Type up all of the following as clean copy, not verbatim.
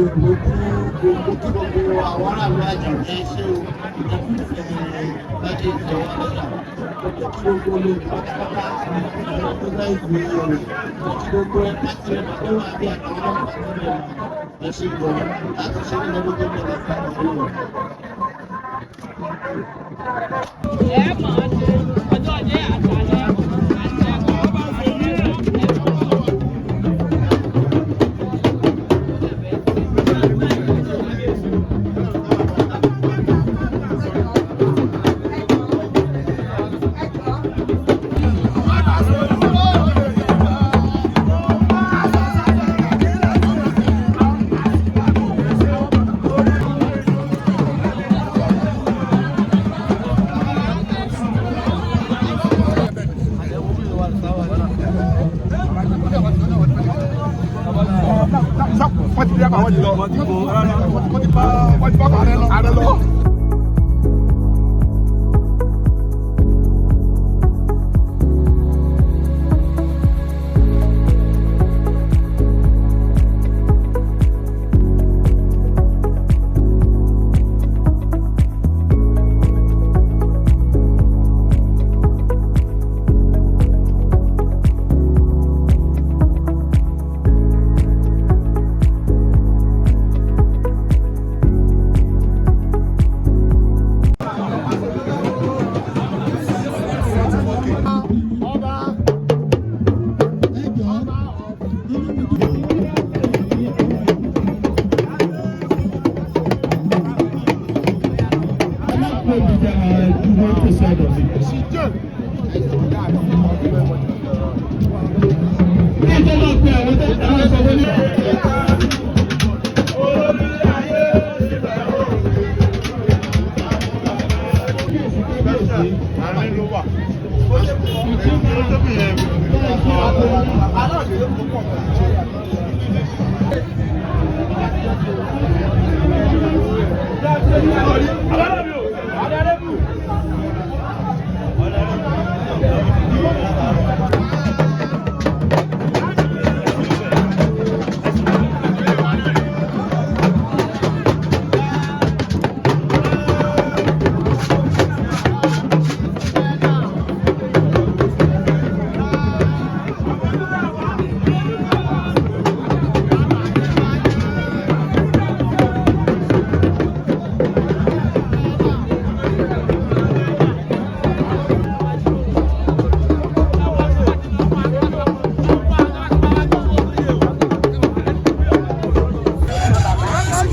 Mo kí gbogbo, kí gbogbo àwọn aráàlú Àjàgbé ṣé o, ìtàkùn láti ìjọba lọ́jà. Mo kí gbogbo olórí pátápátá, tó dá ìlú rẹ̀. Mo kí gbogbo ẹ pàtí ẹ tó wà bí àtàwọn pàtí rẹ̀. Ẹ ṣe gbọ́ láti ṣe ní ọdún tó ń bọ̀ láti àwọn olórí. Ẹ mọ̀ ọ́ ṣe ọjọ́ ajé àtàlẹ́ àti ẹ̀kọ́ bá ṣe ní ẹ̀kọ́. Wọ́n ti bí àwọn ti lọ, wọ́n ti bá ààrẹ lọ. Ààrẹ lọ.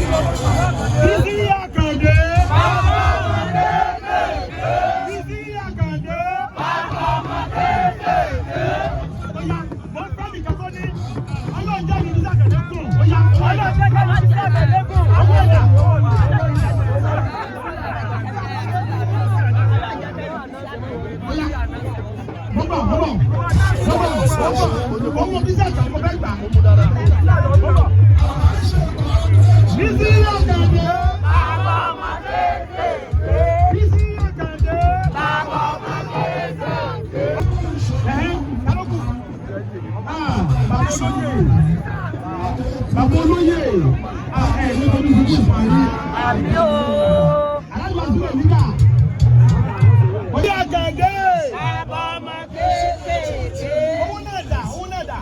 Bísí Àkàndé. Bísí Àkàndé. Oya, mo ń fẹ́ nìkan tó ní. Ọlọ́run jẹ́ mi Bísí Àkàndé gùn. Oya, Ọlọ́run jẹ́ mi Bísí Àkàndé gùn. Àwọn ẹ̀dá. Mo bọ̀, mo bọ̀, mo bọ̀, mo bọ̀. Owó Bísí Àkàndé mo fẹ́ gbà. Mo bọ̀. Bísí Àkàndé. Bísí Àkàndé. Ẹ̀hẹ́n, kálọ́kù. Ah, bàbá olóyè. Bàbá olóyè. Ah, ẹ̀ ní kò ní ìdíje ìfàyè. Aláàbò àdúrà nígbà. Bísí Àkàndé. Owó náà dà, owó náà dà.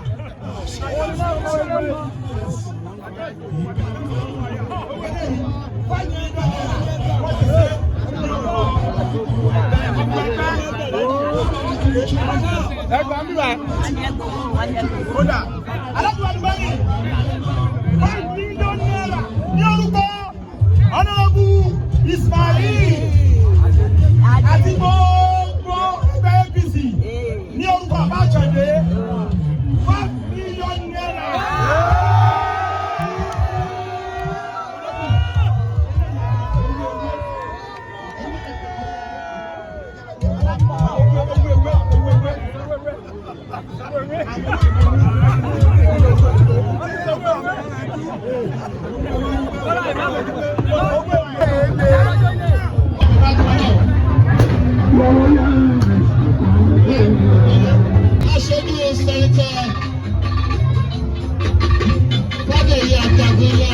Ẹgbàá ń bíbá. Kódà, aláàbò àdúgbò ní ₦5 million ní orúkọ Honourable Ismail àti gbogbo ẹgbẹ́ APC ní orúkọ Àbájáde ₦5 million. Aṣojú Senator Fádèyí Àjàgbọ́lá.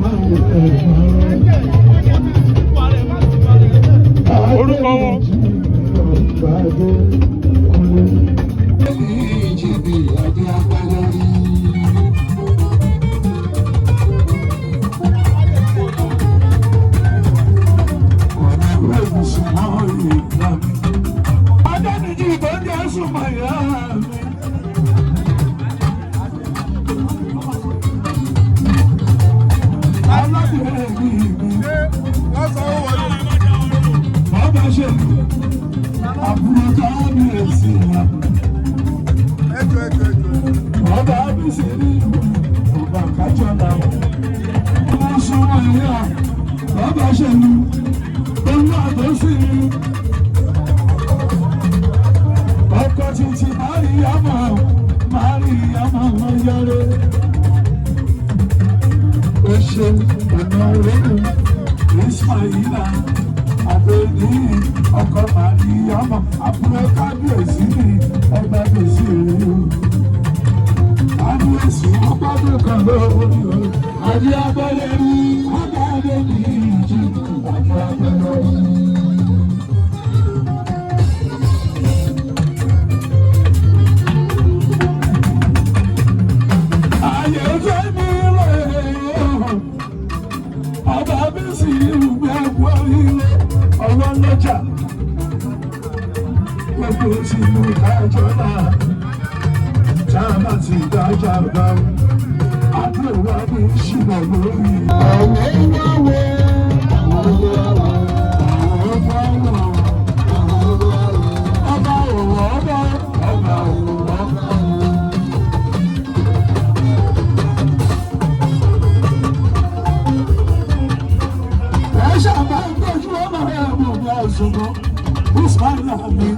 máa wò ẹ̀. Orúkọ wọn. Adánìjì tó ń jẹ́ súnmọ́ ìyá mi. Alábìrin mi mi. Bàbá ṣe àbúrò kábíyèsí wa. Bàbá bísí ní ọba kájọ náà. Wọ́n súnmọ́ ìyá. Bàbá ṣe lu olú àtọ́sí mi. Ọkọ̀ títí Máríyámà Máríyámà lọ yára. Ó ṣe ọ̀nà orígun Ismaila Adéní ọkọ̀ Máríyámà àbúrò kábíyèsí ní ọba bèsì rẹ̀. Kábíyèsí ọgbọ́dún kan lórí o. Adé abẹ́lé rí ọba Adé ní ìjì adé abẹ́lé rí. Ayé fẹ́ mi rẹ̀ ọba mi sì ń gbẹ ilé ọwọ́ lọ́jà gbogbo tìlú kájọ náà tá a bá ti dájà bá àbúrò wa ní ṣìnà lórí. Ọ̀wẹ́ ìwáwẹ́ ọba òwò ọba ọba òwò ọba. Ẹ ṣàbá ń gbójú ọmọ rẹ mọ̀ ní ọ̀ṣọ́gbọ́n usman mi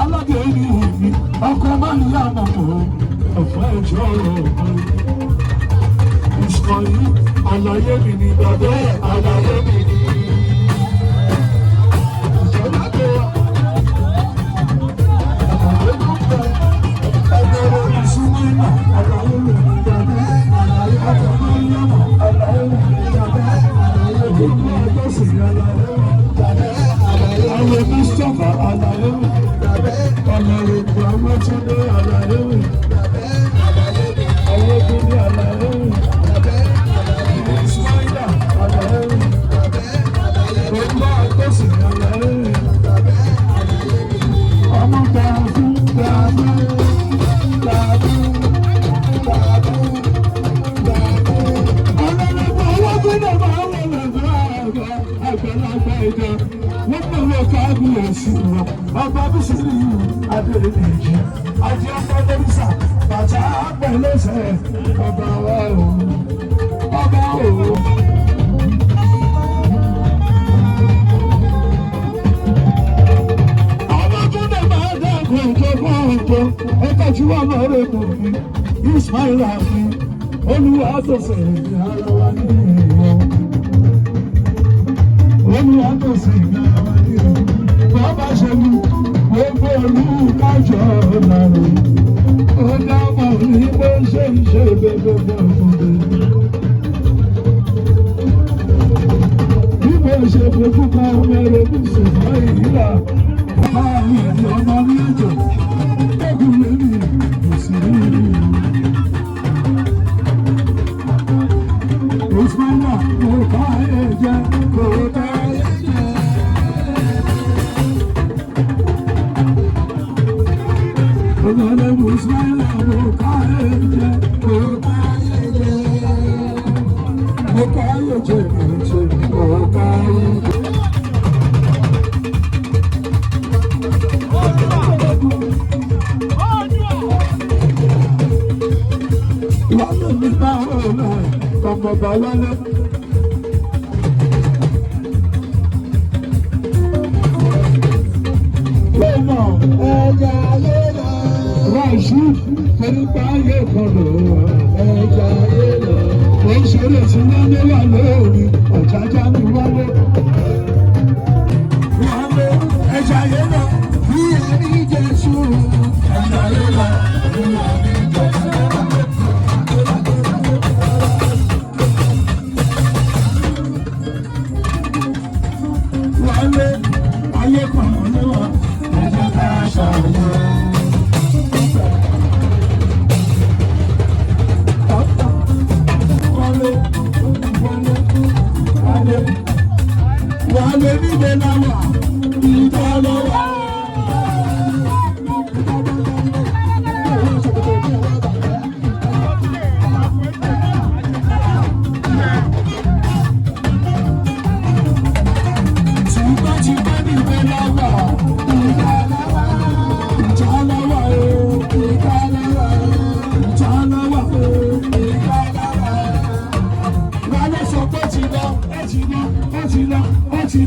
alága ẹni mi ọkọ máa ń yá àmàmọ́ ọ̀fọ̀ ẹ̀jọ́ ọ̀rọ̀ ìsọ̀yí àlàyé mi ni bàbá ẹ̀ àlàyé mi ni. Ìṣọ̀lá tó wà. Àkàndé tó ń bẹ. Ẹgbẹ̀rún ìsúnmọ́ àlàyé mi ni bàbá ẹ̀ àlàyé ọkọ máa ń yá àmà àlàyé mi ni bàbá ẹ̀ àlàyé gbogbo ọjọ́ sì ní àlàyé mi. Àwọn Mustapha àlàyé mi. Ọ̀nà ìgbà Mọ́túndé àlàyé mi. Àwọn obìnrin àlàyé mi. Ismaila àlàyé mi. Gbogbo àgbọ̀sìn àlàyé mi. Ọmọ gbàgbú gbàgbú gbàgbú gbàgbú gbàgbú. Ọlọ́lọ́gbọ̀ ọlọ́gbọ́dọ̀ máa wọ̀ lọ́gbọ́ àgbà àgbàlagbà ìjọ. Wọ́n mọ̀ wọ́n kábíyèsí wọn. Ọba Bísírí Adédèjì. Àti ọba Dẹ́bísà bàtà pẹ̀lẹ́sẹ̀ ọba wa o. Ọba o. Ọba tó dẹ̀ máa dẹ́kun ìjọba ọ̀tọ̀. Ẹ̀ka tí wọ́n máa rẹ̀ mọ̀ mí. Ismaila mi. Olúwa tó sẹ̀yìn ara wa ní ìwọ̀n. Olúwa tó sẹ̀yìn ara wa ní ìwọ̀n. Bàbá ṣe mú gbogbo olú kájọ lọ́rùn. Ó dá mọ̀ ní bó ṣe ń ṣe bẹ́ẹ̀. Bí mo ṣe fojú kan ọmọ ẹ̀rọ mi sùn mọ́ ìyíra, máa ń rìn ọmọ ní ètò. Dẹ́kun lèmi kò sí rí i. Usmana kò ká ẹ jẹ, kò ká ẹ jẹ. Ọlọ́lẹ̀ Usmana kò ká ẹ jẹ, kò ká ẹ jẹ. Kò ká ẹ jẹ, kò ká ẹ jẹ. Wálé mi bá ọ̀nà ọmọọba wálé. Lọ́nà ẹja ayé lọ. Ràṣú torípa ayé kan lò ó. Ẹja ayé lọ. Mo ń ṣeré tí wọ́n ní wà lórí ọ̀jájá mi wálé. Wálé ẹja ayé lọ. Bí ẹni Jésù. Ẹja ayé lọ. Bí ẹni Jésù.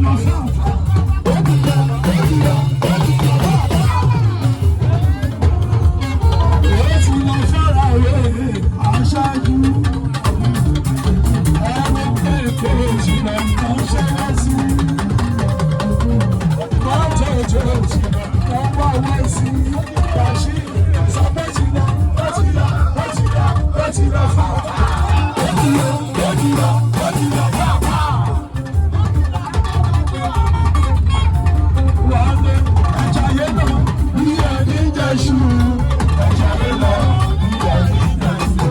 lọ fáfá. Ó ti lọ, ó ti lọ, ó ti lọ fáfá. Ó ti lọ fara rẹ̀ aṣáájú. Ẹ̀rọ pẹ̀lú òṣìlẹ̀ kan ṣẹlẹ̀ sí. Mọ́tò tó òṣìlẹ̀ kan wá wá sí. Bàṣí sọ pé ti lọ, ó ti lọ, ó ti lọ, ó ti lọ fáfá. Ó ti lọ, ó ti lọ, ó ti lọ fáfá. Wálé ẹ̀jàyé lọ bí ẹni jẹ́ṣu. Ẹ̀jàyé lọ bí ẹni jẹ́ṣu.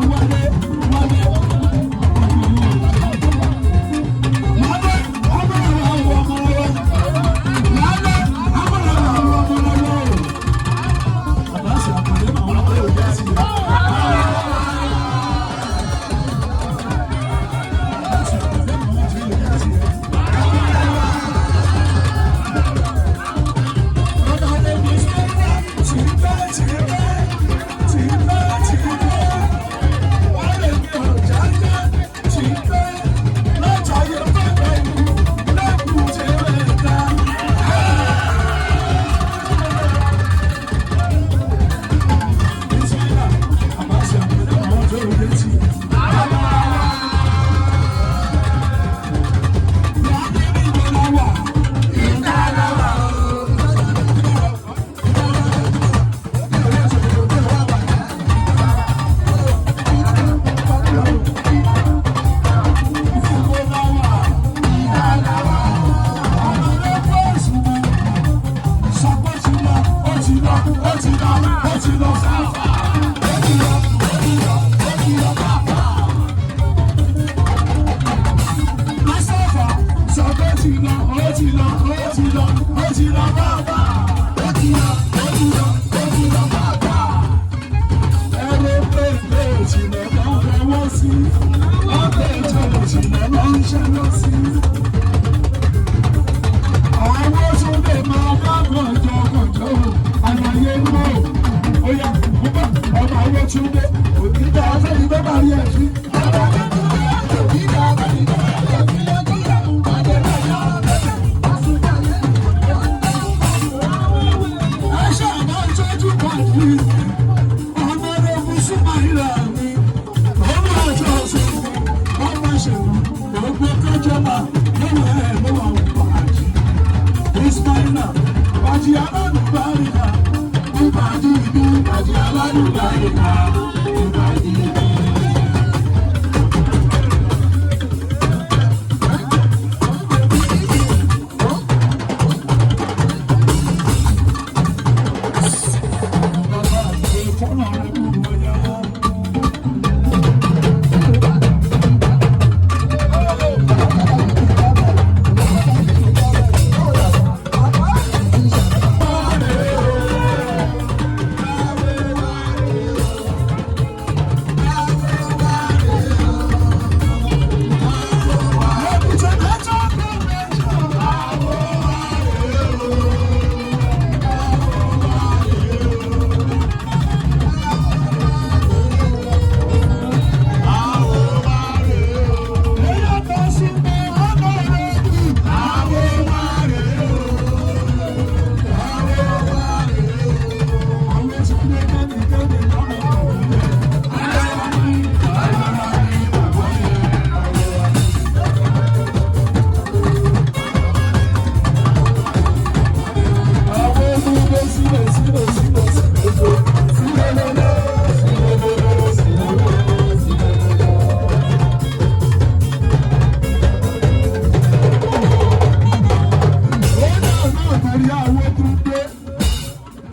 Wálé, wálé, Àwọn tó lè máa bá kọjọ kọjọ àlàyé mọ́ ò. Ó yá, mo bá ọmọ àwọn tún dé. Òdìdá afẹ́ni tó bá rí ẹ̀fín. Ẹ ṣáà máa ń tọ́jú pàdé. Ọmọ rẹ̀ fún Súnmáìlà mi. Ọmọ ọjọ́ ọ̀sẹ̀ ọmọ ṣèlú. Gbogbo kọjọba lọ́wọ́ ẹ̀ lọ́wọ́ àwọn bàjẹ́. Ismaila, Bàjì alálùbáríkà, Ìbàdí ìlú, Bàjì alálùbáríkà, Ìbàdí ìlú. Bàbá àti fọ́nà rẹ̀ kú wọ̀nyá.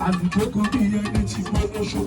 Àlùjọ kan bí ẹni tí mo lóṣù.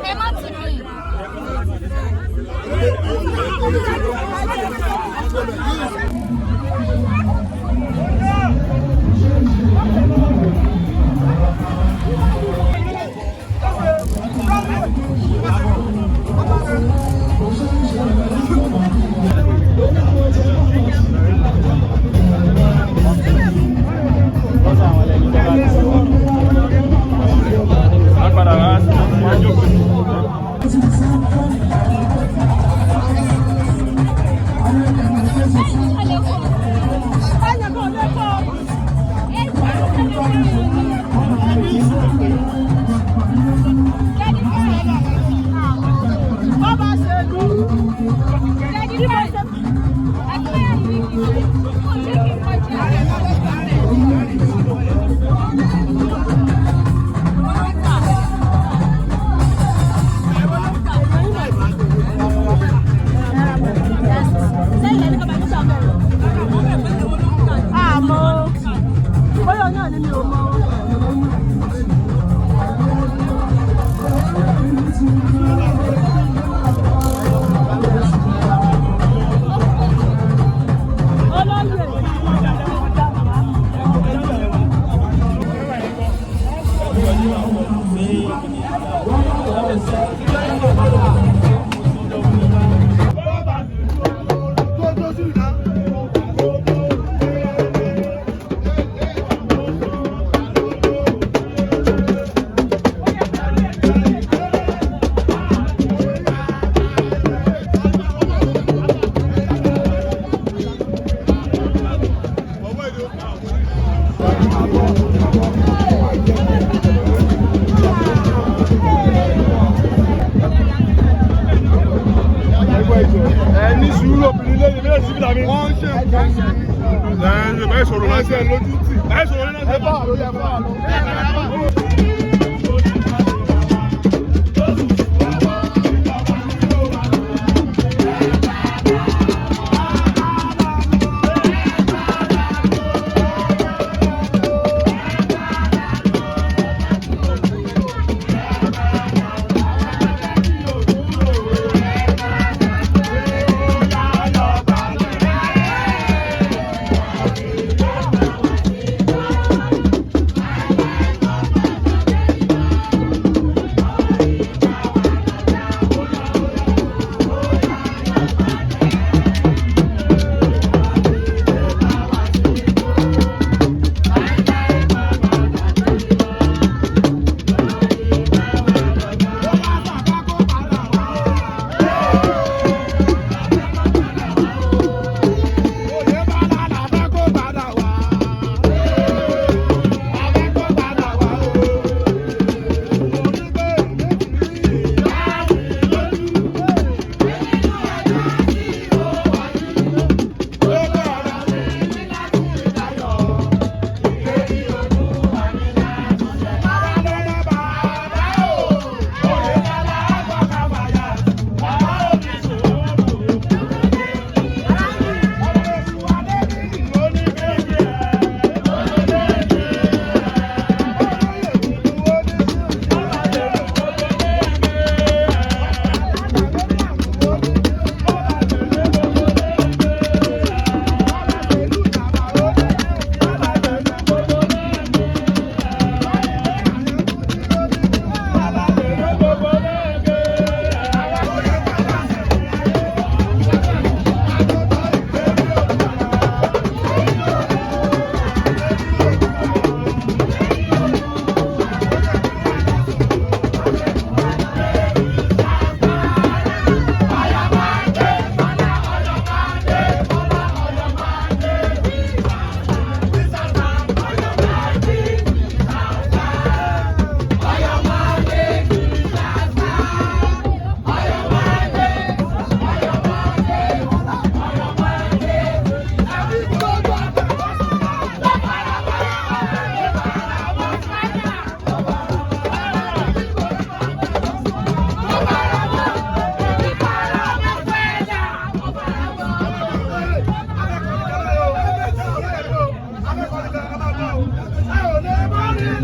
Ẹ má tì mí. Àmọ́ bóyá náà ni mi ò mọ̀. Olóyè. Ẹ ní sùúrù obìnrin lẹ́yìn mílẹ̀ síbi làmì. Wọ́n ń ṣe nǹkan sí i. Ẹ ẹ sọ̀rọ̀ lọ́sẹ̀ lójú tì. Ẹ sọ̀rọ̀ lọ́sẹ̀. Ẹ bá àlọ́ yẹ bá àlọ́.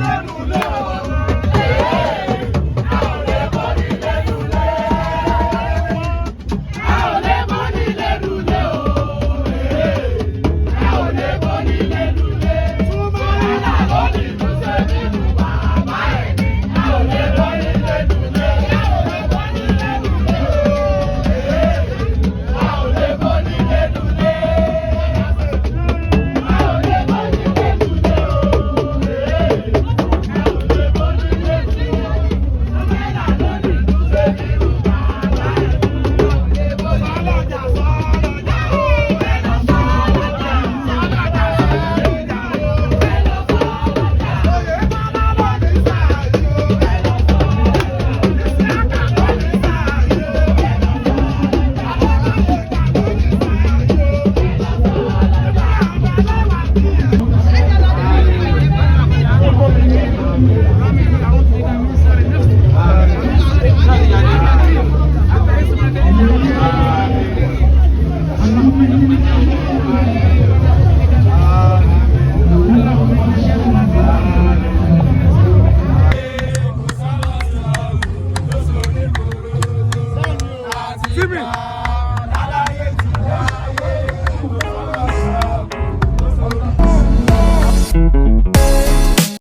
lẹ́nu lé.